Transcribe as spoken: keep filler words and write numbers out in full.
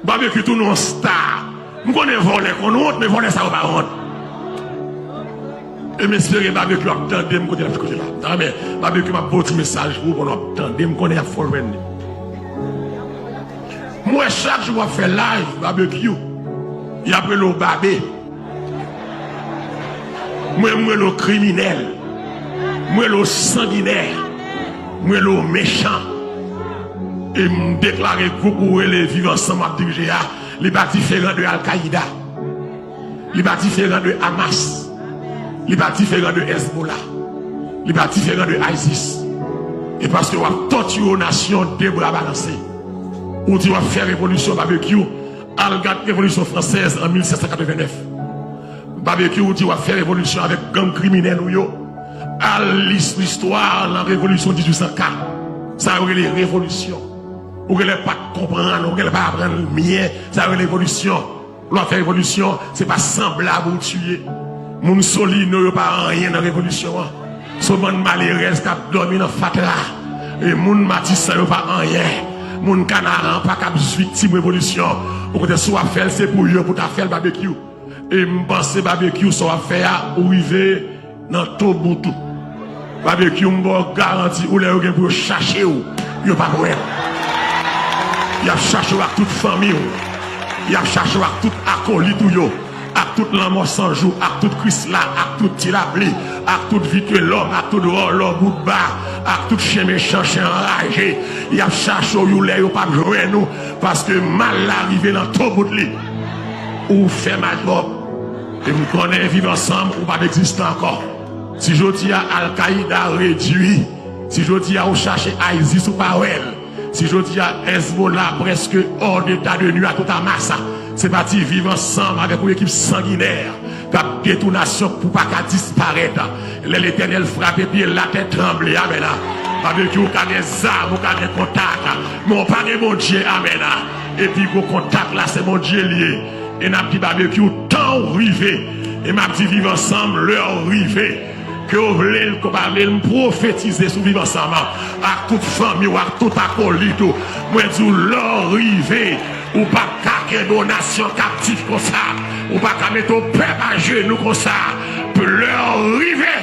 Babekyou tou nou yon star. M konnen vòlè konn wont, men vòlè sa yo pa wont. E m espere Babekyou ap tande m kote l ap kote la. Amèn. Babekyou, m ap ba w ti mesaj pou ou, konnen w ap tande m, konnen y ap fè w jwenn li. M wè chak jou w ap fè live, Babekyou, y ap rele w Babe. Mwen, m rele w kriminèl. M rele w sanginè. M rele w mechan. E m deklare gwoup ou rele Viv Ansanm w ap dirije a, li pa diferan de Al-Qaïda. Li pa diferan de Hamas. Li pa diferan de Hezbollah. Li pa diferan de ISIS. E paske w ap tòtire yon nasyon de bra balanse. Ou di w ap fè revolisyon, Babekyou, al gad revolisyon fransèz an mil sèt san katrevennnèf. Babekyou, ou di w ap fè revolisyon avèk gang kriminèl ou yo. Al li listwa nan revolisyon dizuit san kat. Sa yo rele revolisyon. Ou genlè pa t konprann, ou genlè pa aprann byen. Sa yo rele revolisyon. Lè w ap fè revolisyon, se pa sanblab ou tiye. Moun Solino yo pa anyen nan revolisyon an. Se yon bann malerèz k ap dòmi nan fatra. E moun Matisan yo pa anyen. Moun Kanaran pa kab viktim revolisyon. Okontrè, si w ap fè l, se pou yo pou ta fè l, Babekyou. E m panse Babekyou, sa w ap fè a, ou rive nan tobout ou. Babekyou, m ba w garanti, ou lè yo gen pou yo chache w, yo p ap wè w. Y ap chache w ak tout fanmi w. Y ap chache w ak tout akolit ou yo, ak tout Lanmò San Jou, ak tout Krisla, ak tout Ti Lapli, ak tout Vitelòm, ak tout Vòlò Boutba, ak tout chen mechan, chen anraje. Y ap chache w, yon lè yo p ap jwenn ou, paske mal la rive nan tobout li. Ou fè mal twòp. E m konnen Viv Ansanm, ou p ap egziste ankò. Si jodi a Al-Qaïda redui, si jodi a ou chache ISIS ou pa wè l, si jodi a Hezbollah prèske hors d'état de nuire à toute masse, se pati Viv Ansanm avèk yon ekip sanginè k ap detwi nasyon pou pa ka disparèt. Lè Letènèl frape pye, latè tranble. Amèn. Babekyou, ou ka gen zam, ou ka gen kontak, men w pa gen Bondye. Amèn. Epi gwo kontak la, se Bondye l ye. E n ap di Babekyou, tan w rive. E m ap di Viv Ansanm, lè w rive. Ke w vle l, ke w pa vle l, m pwofetize sou Viv Ansanm ak tout fanmi w, ak tout akolit ou. Mwen di w, lè w rive, ou p ap ka kenbe yon nasyon kaptif konsa. Ou pa ka mete yon pèp ajenou konsa. Lè w rive.